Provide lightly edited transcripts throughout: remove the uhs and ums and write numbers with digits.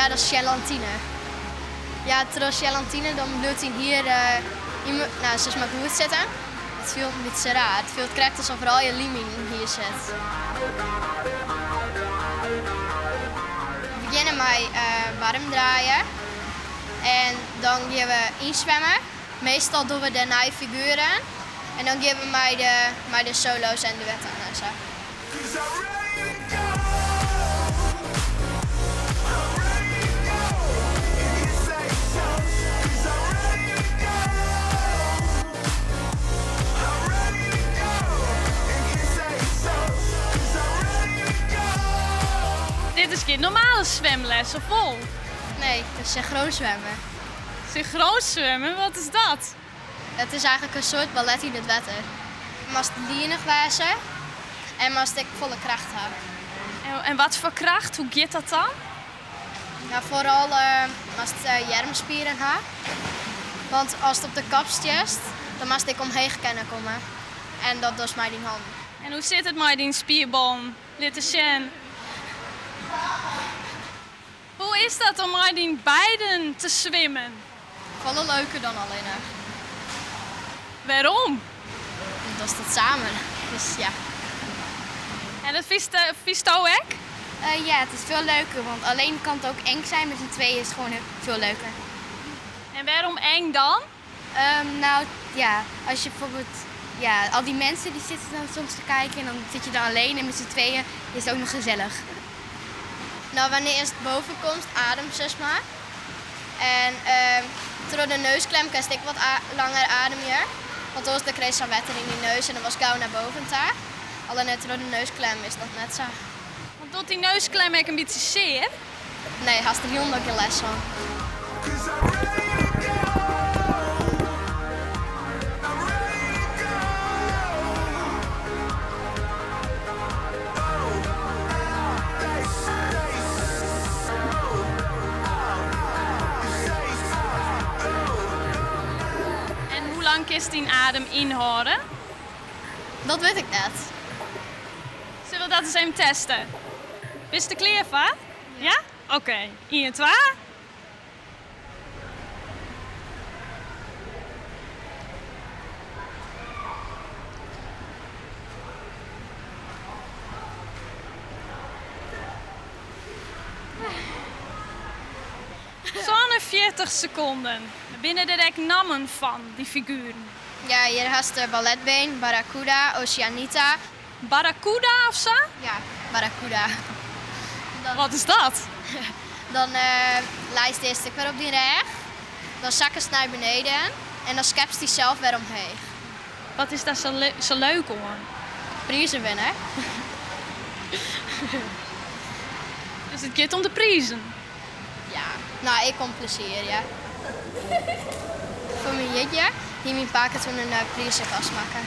Ja, dat is sjelantine. Ja, troch sjelantine dan bliuwt dyn hier no, sis mar goed sitten. It fielt in bytsje raar. It fielt krekt asof der allegear lym yn dyn hier sit. We begjinne mei warm draaie en dan gean we ynswimme. Meastal dogge we dêrnei figueren en dan gean we mei de solo's en duetten en sa. Dit is gjin normale swimles, of wol? Nee, it is synchroon swimmen. Synchroon swimmen, wat is dat? It is eigentlik in soart ballet yn it wetter. Moatst linich wêze en moatst ek folle kracht ha. En wat foar kracht? Hoe giet dat dan? No, foaral moatst earmspieren ha. Want ast op de kop stiest, dan moatst ek omheech kinne komme. En dat dochst mei dyn hannen. En hoe sit it mei dyn spierballen? Lit ris sjen. Hoe is dat om mei dyn beiden te swimmen? Folle leuker dan allinne. Wêrom? Omdat dat samen. Dus ja. En dat fynsto ek? Ja, het is veel leuker, want alleen kan het ook eng zijn. Met z'n tweeën is het gewoon veel leuker. En wêrom eng dan? Nou ja, als je bijvoorbeeld, ja, al die mensen die zitten dan soms te kijken en dan zit je dan alleen en met z'n tweeën is het ook nog gezellig. No, wannear'tst boven komst, adem sis mar. En troch de neusklem kinst ek wat langer ademje. Want oars dan krijst sa'n wetter yn dyn neus en dan wolst gau nei boven ta. Allinne troch de neusklem is dat net sa. Want docht dy neusklem ek in bytsje sear? Nee, hast der hielendal gjin lêst fan. En hoe lang kinst dyn adem ynhâlde? Dat wit ik net. Sille we dat ris even teste? Bist der klear foar? Ja? Oké. Ien, twa. 47 sekonden. Binne der ek nammen fan, dy figueren? Ja, hjir hast de balletbeen, barracuda, oceanita. Barracuda of sa? Ja, barracuda. Dan, Wat is dat? Dan leist earst ek wer op dyn rêch. Dan sakkest nei beneden en dan skepst dysels wer omheech. Wat is daar sa leuk oan? Prizen winne. Dus it giet om de prizen? Ja, no ek om plezier, ja. Foar myn jierdei hie myn pake toen in prizekast makke.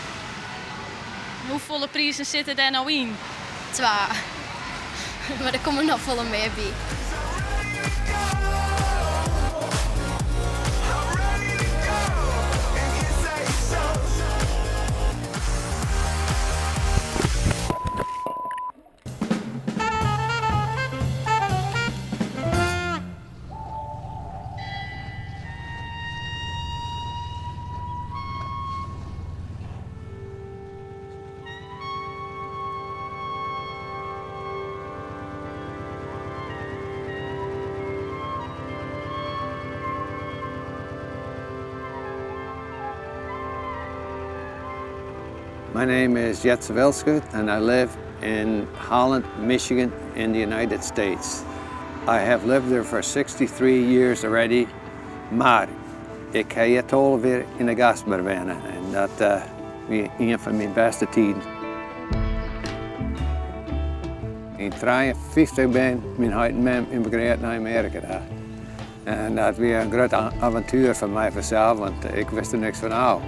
Hoefolle prizen sitte dêr no yn? Twa. Mar der komme noch folle mear by. My name is Jetze Wilschut and I live in Holland, Michigan in the United States. I have lived there for 63 years already, mar ik ha hjir 12 jier yn de Gaastmar wenne en dat uh, wie ien fan myn bêste tiden. Yn 53 bin myn heit en mem immigrearre nei Amearika ta. En dat wie in grut aventuer foar my fansels, want ik wist der niks fan ôf.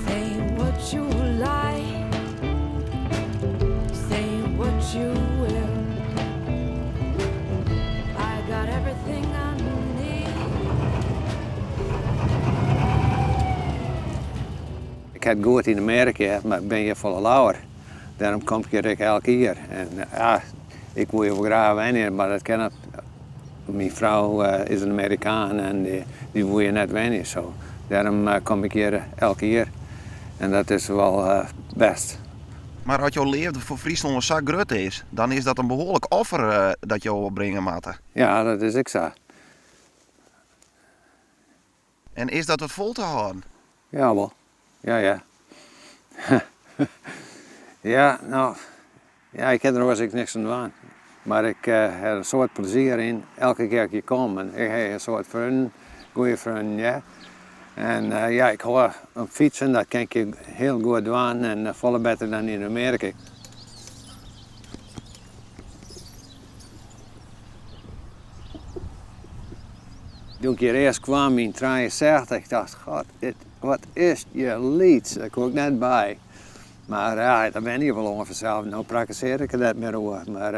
Say what you like, say what you will. I got everything I need. Ik ha it goed yn Amearika, mar ik bin hjir folle leaver. Dêrom kom ik hjir ek elk jier. En ja, ik woe hjir wol graach wenje, mar dat kin net. Myn frou is in Amerikaan en dy woe hjir net wenje, so dêrom kom ik hjir elk jier. En dat is wol bêst. Mar as jo leafde foar Fryslân sa grut is, dan is dat in behoarlik offer dat jo opbringe moatte. Ja, dat is ek sa. En is dat wat fol te hâlden? Ja wol. Ja, ja. Ja, no, ja, ik kin der oars ek niks oan dwaan. Mar ik ha in soad plezier yn elke kear ik hjir kom. En ik ha in soad freonen, goede freonen, ja. En ja, ik hâld fan fytsen, dat kin ik hjir hiel goed dwaan en folle better dan yn Amearika. Doe't ik hjir earst kwam yn 63, tocht ik, god, dit, wat is hjir lyts, dêr koe ik net by. Mar ja, dan wenne je wol oan fansels, no prakkesearje ik der net mear oer. Mar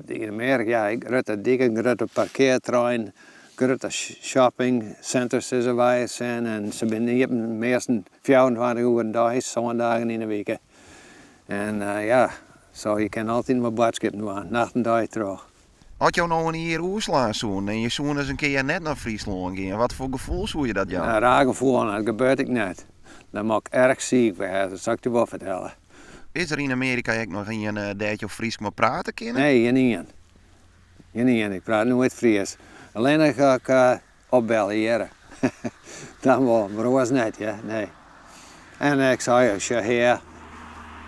yn Amearika, ja, grutte diken, grutte parkearterreinen, grutte shopping centers sizze wy en se binne iepen measten 24 oeren deis, sân dagen yn 'e wike. En ja, so je kinne altyd mar boadskippen dwaan, nacht en dei troch. As jo no in jier oerslaan soenen en je soenen ris in kear net nei Fryslân gean, wat foar gefoel soe je dat jaan? In raar gefoel en dat gebeurt ek net. Dan moat ik erch siik wêze, dat sil ik dy wol fertelle. Is der yn Amearika ek noch ien dêr't jo Frysk mei prate kinne? Nee, gjinien. Gjinien, ik praat noait Frysk. Allinnich as ik opbelle hjirre. Dan wol, mar oars net, hear, nee. En ik sei, ik sjoch Hea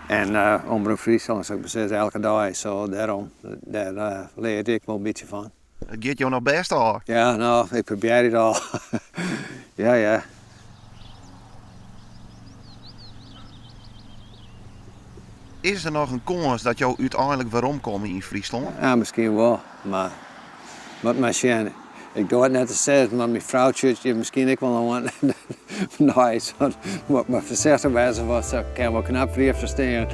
en Omrop Fryslân, sil ik mar sizze, elke dei, so dêrom, dêr lear ik wol in bytsje fan. It giet jo noch bêst ôf? Ja, no, ik probearje it al. Ja, ja. Is der noch in kâns dat jo úteinlik weromkomme yn Fryslân? Ja, miskien wol, mar moat mar sjen. Ik doar it net te sizzen, mar myn frou sjocht hjir miskien ek wol oan. Nee, se moat mar foarsichtich wêze, want se kin wol knap Frysk ferstean.